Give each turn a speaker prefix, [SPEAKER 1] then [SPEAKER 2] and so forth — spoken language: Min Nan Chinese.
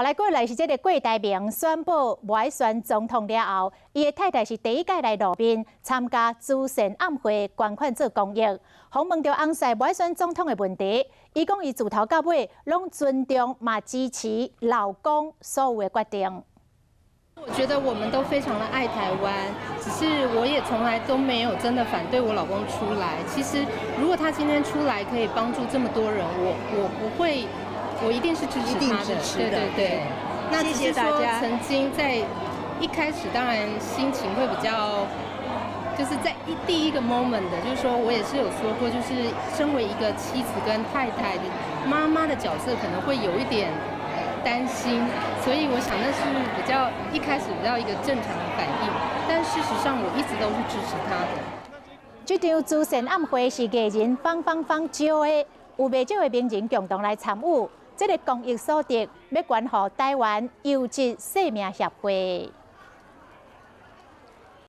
[SPEAKER 1] 來過來是這个郭台銘宣布無愛選總統了後，伊的太太是第一擺來露面參加慈善暗會，捐款做公益。訪問著翁婿無愛選總統的問題，伊講伊自頭到尾攏尊重嘛支持老公所有的決定。
[SPEAKER 2] 我覺得我們都非常的愛台灣，只是我也從來都沒有真的反對我老公出來。其實如果他今天出來可以幫助這麼多人，我不會。我一定是支持他的，對對對。那只是說曾經在一開始，當然心情會比較，就是在第一個 moment 的，就是說我也是有說過，就是身為一個妻子跟太太的媽媽的角色，可能會有一點擔心，所以我想那是比較一開始比較一個正常的反應，但事實上我一直都是支持他的。
[SPEAKER 1] 這場慈善暗會是藝人方芳芳招的，有袂少的名人共同來參與。這个公益所得欲捐予台灣優質生命協會。